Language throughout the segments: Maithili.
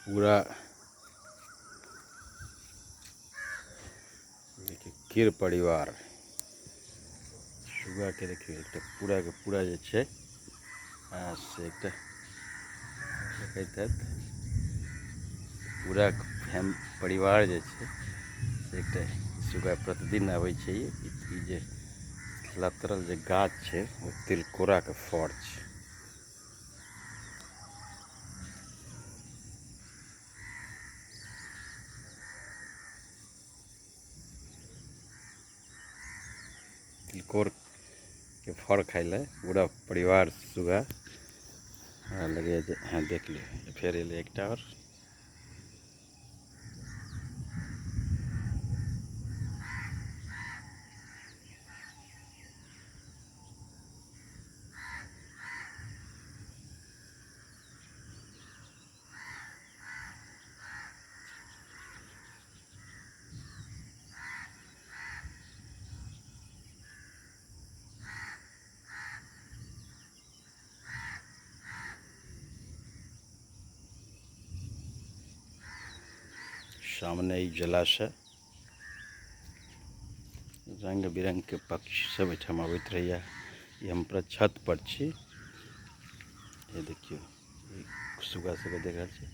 पूरा देखियौ कीर परिवार सुग्गाके देखियौ एकटा पूराके पूरा जे छै से एकटा देखैत हैत पूरा फैम परिवार जे छै से एकटा सुग्गा प्रतिदिन आबै छै ई जे लतरल जे गाछ छै ओ तिलकोराके फड़ छै। तिलकोरके फड़ खाय लए पूरा परिवार सुगा हमरा लगैए जे हँ देख लियौ फेर एलै एकटा आओर। सामने ई जलाशय रंग बिरंग के पक्षी सब एहिठाम आबैत रहैया। ई हम पूरा छत पर छी, ये देखियौ ई सुगा सबके देख रहल छी।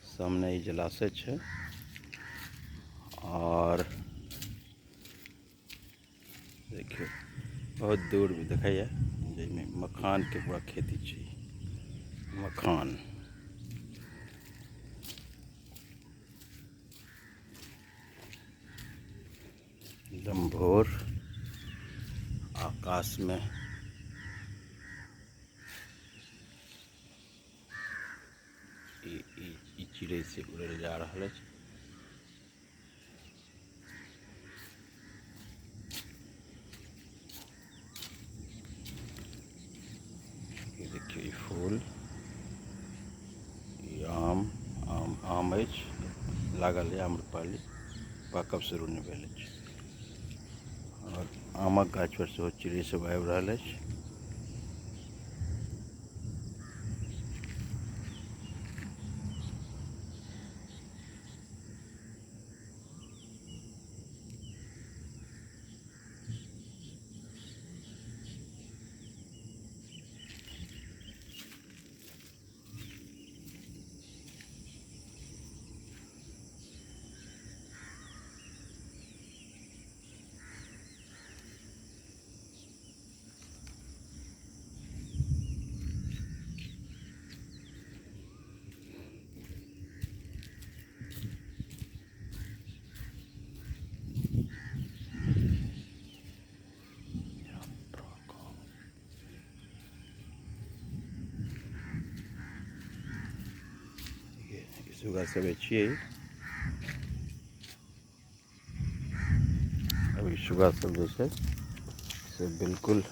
सामने ई जलाशय छै और देखियौ बहुत दूर भी देखैया जाहिमे मखान के पूरा खेती छै। मखान एकदम भोर आकाश में ई चिड़ै से उड़ल जा रहल अछि। ई देखियौ ई फूल, ई आम, आम, आम अछि लागल यऽ आम्रपाली, पाकब शुरू नहि भेल अछि। आओर आमक गाछ पर सेहो चिड़ै सब आबि रहल अछि। सुगा सब छियै। अभी सुगा सब जे छै से बिल्कुल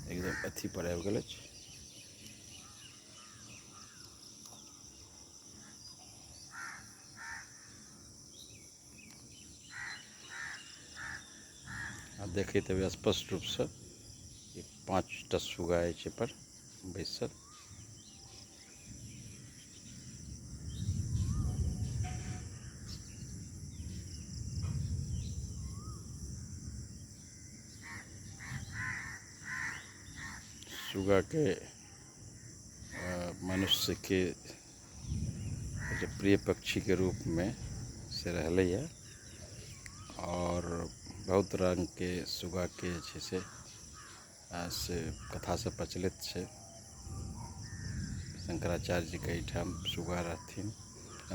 एकदम अथी पर आबि गेल अछि। आ देखैत हेबै स्पष्ट रूपसँ ई 5टा सुगा अछि एहि पर बैसल। सुगाके मनुष्यके जे प्रिय पक्षीके रूपमे से रहलैए और बहुत रङ्गके सुगाके जे छै से कथा सब प्रचलित छै। शंकराचार्य जीके एहिठाम सुगा रहथिन,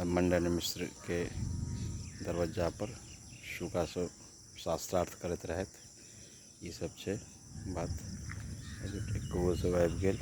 मंडन मिश्रके दरवज्जा पर सुगा सब शास्त्रार्थ करैत रहथि। ई सब छै बात। कौओ सब आबि गेल।